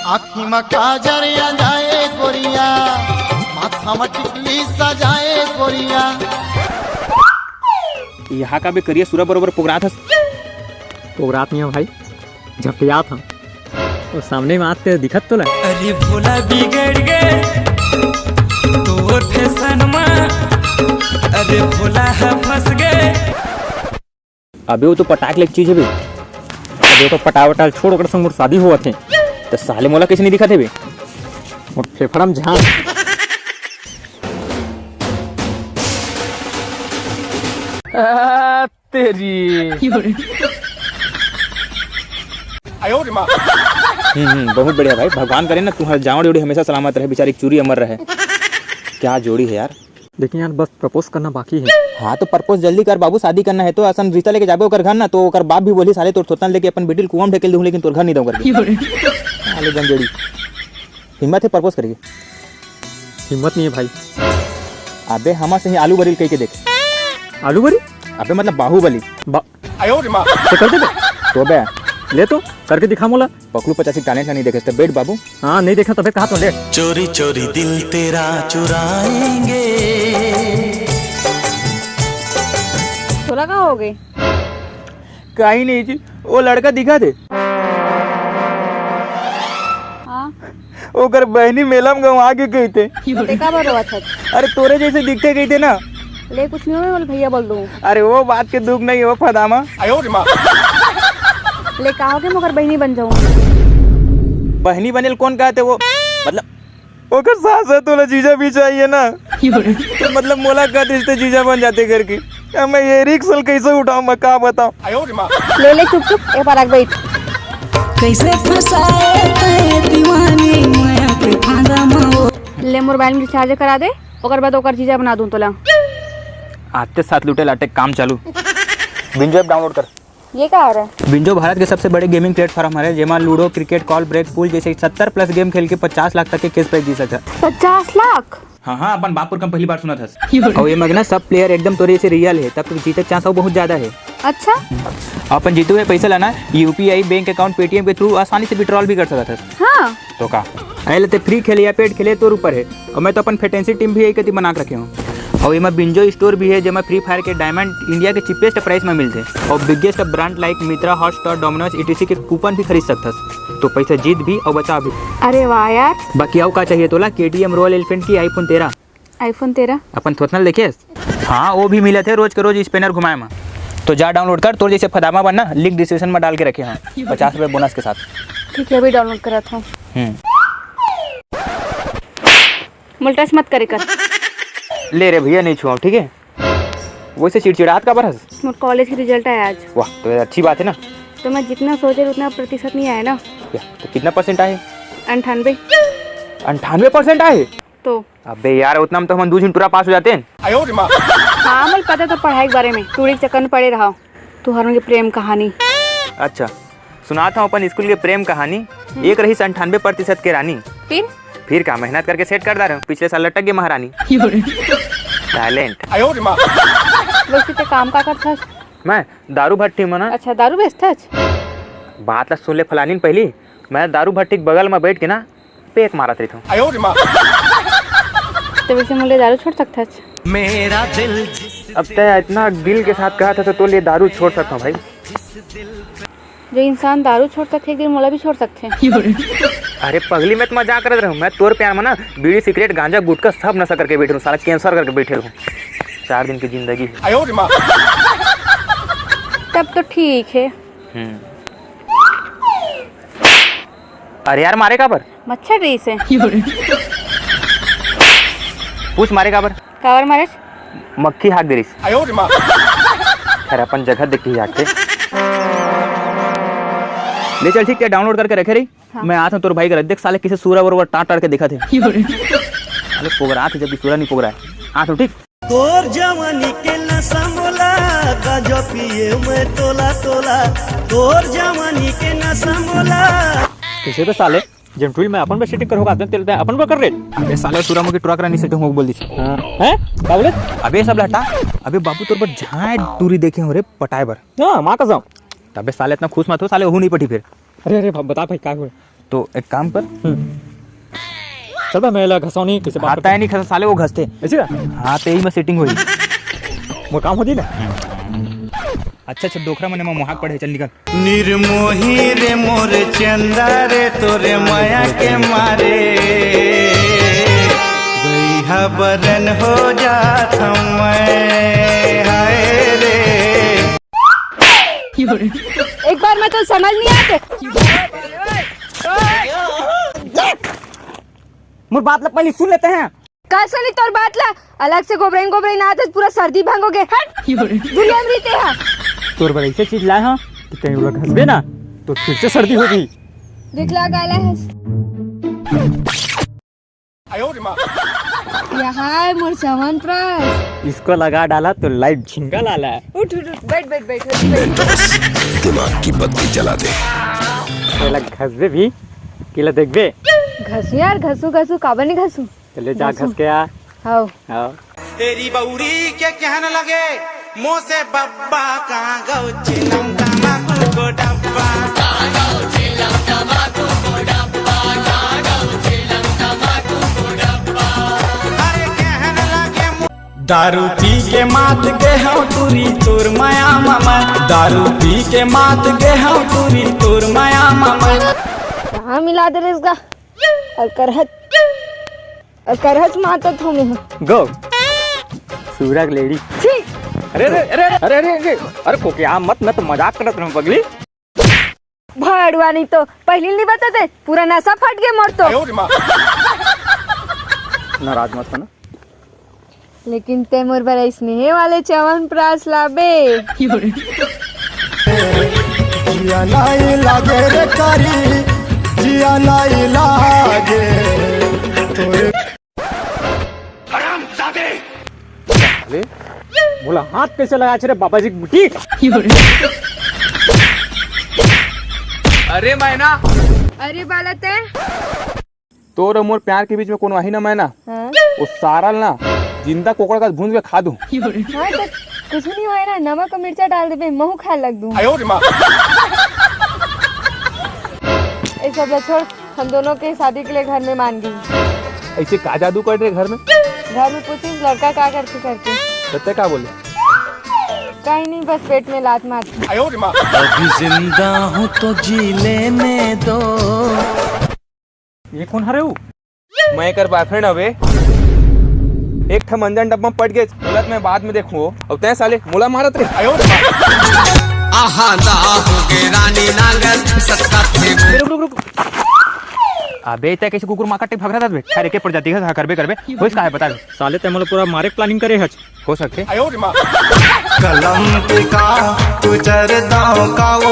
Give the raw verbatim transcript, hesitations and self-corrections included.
आँखी म काजर आ जाए गोरिया, माथा म टिकली सजाए गोरिया। यहाँ का बे करिया सुरा बरोबर पोगरात हस? पोगरात नहीं हो भाई, झपटियात हम। वो सामने में आते दिखत तो ला। अरे भोला बिगड़ गए तोर फैशन में, अरे भोला है फंस गए। अबे वो तो पटाक ले चीज है बे। अबे वो तो पटावटाल छोड़, ओकर संग मोर शादी होवत हे। तो साले मोला कैसे नहीं दिखत हे बे? मोर फेफड़ा में झांक। आ, तेरी। हम्म, हम्म, बहुत बढ़िया भाई, भगवान करे ना तुम्हारा जावड़ जोड़ी हमेशा सलामत रहे, बेचारी चूरी अमर रहे। क्या जोड़ी है यार। लेकिन यार, बस प्रपोज करना बाकी है। हाँ, तो प्रपोज जल्दी कर बाबू, शादी करना है तो। असन रिश्ता लेके जाबे ओकर घर ना, तो ओकर बाप भी बोली, "साले तोर थोतन लेके अपन बेटी ल कुआं में ढकेल दूँ, लेकिन तोर घर नहीं दूँ," करके। साले गंजेड़ी। हिम्मत है प्रपोज करेगी? हिम्मत नहीं है भाई। अबे, हमा से ही आलू बरी कह के देख। आलू बरी? अबे, मतलब बाहुबली। बा- तो कर दे बे। तो बे। ले तो, करके दिखा मोला। पकलू पचासी टैलेंट नहीं देखे, तो बैठ बाबू। हाँ, नहीं देखा तबे कहा तो ले। चोरी चोरी दिल तेरा चुराएंगे। तोला का हो गए? कहीं नहीं जी, वो लड़का दिखा दे। हाँ। ओकर बहनी मेला में गंवा के कहिथे। तो ते का बर रोवत हस? अरे तोरे जैसे दिखते कहिथे ना। ले कुछ नहीं हो, मैं बोल भैया बोल दूँ। अरे वो बात के दुख नहीं हो फदामा। ले का हो के मैं ओकर बहनी बन जाऊँ? बहनी बनेल कौन कहते वो? मतलब ओकर सास है, तोला जीजा भी चाहिए ना। तो मतलब मोला कह देते जीजा बन जाते करके। अब मैं ये रिक्स ल कैसे उठाऊं, मैं का बताऊं? ले ले चुप चुप, ए पर आके बैठ। कैसे फंसाए तैं दीवानी माया के फांदा में ओ। ले मोर मोबाइल में रिचार्ज करा दे, ओकर बाद ओकर जीजा बना दूं तोला। आते साथ लूटे लाटे काम चालू। बिंजो ऐप डाउनलोड कर। ये का हो रहा है? बिंजो भारत के सबसे बड़े गेमिंग प्लेटफॉर्म हरे, जेमा लूडो, क्रिकेट, कॉल ब्रेक, पूल जैसे सत्तर प्लस गेम खेल के पचास लाख तक के कैश प्राइज जीत सकत। पचास लाख? हाँ, हाँ, अपन बाप पुरखा पहली बार सुनत हस। अउ एमा ना सब प्लेयर एकदम तोरे से रियल हे, तब तो जीते के चांस अउ बहुत ज्यादा हे। अच्छा। अपन जीते हुए पैसा ला ना यूपीआई बैंक अकाउंट पेटीएम के थ्रू आसानी से विड्रॉल भी कर सकत हस। हाँ। तो का? अरे ले ते फ्री खेले या पेड खेले तोर ऊपर हे। अउ मैं तो अपन फैंटेसी टीम भी यही कती बना के रखे हूँ। अउ एमा बिंजो स्टोर भी हे, जेमा फ्री फायर के डायमंड इंडिया के चीपेस्ट प्राइस में मिलथे अउ बिगेस्ट ब्रांड लाइक मित्रा, हॉटस्टार, डोमिनोज ईटीसी के कूपन भी खरीद सकथस। तो पैसा जीत भी अउ बचा भी। अरे वाह यार। बाकी अउ का चाहिए तोला? केटीएम, रॉयल एनफील्ड की आईफोन तेरह। आईफोन तेरह? अपन थोथना लेके? हाँ, वो भी मिलत हे रोज के रोज स्पिनर घुमाए मा। तो जा डाउनलोड कर, तोर जैसे फदामा बनना, लिंक डिस्क्रिप्शन में डाल के रखे हैं, पचास रुपये बोनस के साथ। ठीक है, अभी डाउनलोड करत हूँ। हम्म। मोला टच मत करे कर। ले रे भैया, नहीं छुआव, ठीक है? वैसे चिड़चिड़ात काबर हस? मोर कॉलेज के रिजल्ट आय आज। वाह, तो ये अच्छी बात है ना। तो मैं जितना सोचे उतना प्रतिशत नहीं आया ना। या, तो कितना परसेंट आए? अंठानवे। अंठानवे परसेंट आए? तो? अबे यार, उतना में तो हमन दू झिन टूरा पास हो जाते हैं। हाँ, मैं पता तो पढ़ाई के बारे में, टूरी के चक्कर में पड़े रहा। तुहर मन के प्रेम कहानी। अच्छा, सुनात हूँ अपन स्कूल के प्रेम कहानी। हम्म। एक रहिस अंठानवे प्रतिशत के रानी। फिर? फिर का, मेहनत करके सेट कर डारे हूँ, पिछले साल लटक गई महारानी। टैलेंट। वैसे ते काम का करथस? मैं दारू भट्टी में ना। अच्छा, दारू बेचथस? बात ला सुन ले फलानी पहली, मैं दारू भट्टी के बगल में बैठ के ना पेक मारत रहिथंव। तो वैसे मोला दारू छोड़ सकथस? मेरा दिल जिस अब तैं इतना दिल के साथ कहा था तो तोर लिए दारू छोड़ सकता हूँ भाई। जो इंसान दारू छोड़ सकथे, एक दिन मोला भी छोड़ सकथे। अरे पगली, मैं तो मजाक करत रहूं। मैं तोर प्यार में ना बीड़ी, सिगरेट, गांजा, गुटखा सब नशा करके बैठे रहूं, साला कैंसर करके बैठे रहूं। चार दिन की जिंदगी है। तब तो ठीक है। हम्म। अरे यार, मारे काबर? मच्छर रहिस हे। पूछ मारे काबर? काबर मारे? मक्खी हाक दे रहिस। खैर, अपन जगह देख के ही हाकथे। ले चल, ठीक है, डाउनलोड करके रखे रही। हाँ। मैं आत हूँ तोर भाई करा, देख साले किसे सूरा बरोबर टाट टाट के देखत हे। अरे पोगरा आत हे, जब भी सूरा नहीं पोगरा है। आत हूँ, ठीक? तोर जवानी के नशा मोला, गांजा पिए मैं तोला तोला। तोर जवानी के नशा मोला। कैसे बे साले, जेन टूरी मैं अपन बर सेटिंग कर होगा, तेल तैं अपन बर कर रे। अबे साले, सूरा मुखी टुरा करा नहीं सेटिंग होगा बोल दी। हाँ। हैं? का बोले? अबे सब हटा। अबे बाबू, तोर बर झांय टूरी देखे हो रे पटाए बर। हाँ, माँ कसम। अबे साले, इतना खुश मत हो साले, ओहू नहीं पटी फिर। अरे, अरे, बता भाई, का हुआ? तो एक काम कर। चल बे, मैं ला घसौनी किसे बात आता है नहीं खसा साले, वो घसते। ऐसे ना? हाँ, तो यही में सेटिंग हुई। मोर काम होती ना। अच्छा, अच्छा, डोकरा मने में मोहाक पड़े, चल निकल। निर्मोही रे मोर चंदा रे, तोरे माया के मारे बइहा बरन हो जात हमै, हाय रे। एक बार में तो समझ नहीं आते। मोर बात ला पहले सुन लेते हैं। का सुनी तोर बात ला? अलग से गोबरइन गोबरइन आत हस, पूरा सर्दी भंग हो गए। हट। दुनिया में रहिते हा। तोर बर ऐसे चीज लाए हा कि कहीं ओला घसबे ना तो फिर से सर्दी हो जाई। देख ला गाला हस। यहाँ है मोर च्यवनप्राश। इसको लगा डाला तो लाइफ झिंगा लाला। उठ, उठ, उठ, बैठ, बैठ, बैठ, बैठ। मेंटोस, दिमाग की बत्ती जला दे। तोला घसबे भी, किला देखबे। घसू यार, घसू, घसू, काबर नहीं घसू? चले जा, घसू। घस के आ। हाव। हाव। तेरी बौरी के कहन लगे, मोसे बब्बा कहाँ गौ चिलम तमाकू को डब्बा। अरे कहन लगे मो- दारू पी के मात गे हव टूरी तोर माया मामा, दारू पी के मात गे हव टूरी तोर माया मामा। कहाँ मिला दे रे इसका? अउ करहच, अउ करहच मातत हूँ मैं। गो। सूरग लेडी। छी। अरे, अरे, अरे, अरे, अरे, अरे, अरे, कोकिया मत, मैं तो मजाक करत रहूँ पगली। भड़वा नहीं तो, पहली नहीं बताते, पूरा नशा फट गए मोर तो। नाराज मत होना। लेकिन ते मोर बर स्नेह वाले च्यवनप्राश लाबे। जिया नाई लागे रे कारी, जिया नाई लागे तोरे। अरे, मोला हाथ कैसे लगा रे बाबा जी की मुट्ठी? अरे मैना। अरे बाला ते। तोर अउ मोर प्यार के बीच में कोनो आही ना मैना। हाँ? वो सारा ल ना जिंदा कोकड़ा का भूंज के खा दूं। हाँ, तो कुछ नहीं होए ना, नमक और मिर्चा डाल देबे, महू खाए लग दूं। ए सब ला छोड़, हम दोनों के शादी के लिए घर में मान गई। ऐसे का जादू कर रहे घर में? घर में पूछिस लड़का का करके करके। तो ते का बोले? कहीं नहीं, बस पेट में लात मार। अभी जिंदा हूँ तो जी लेने दो। ये कौन हरे उ? मैं एकर बॉयफ्रेंड हवे। एक ठम अंजन डब्बा में पट गए, गलत मैं बाद में देखूं। और तैं साले मोला मारत रे। आहा दा हो गे रानी नांगर सटका थे। रुक, रुक, रुक। अबे तैं कैसे कुकुर माँ का टिप भगरा था बे? खैर, एक प्रजाति का करबे करबे। होइस का है बता दे। साले तैं मोला पूरा मारे planning करे हच। हो सकथे। कलम के का तू चरदाओ का वो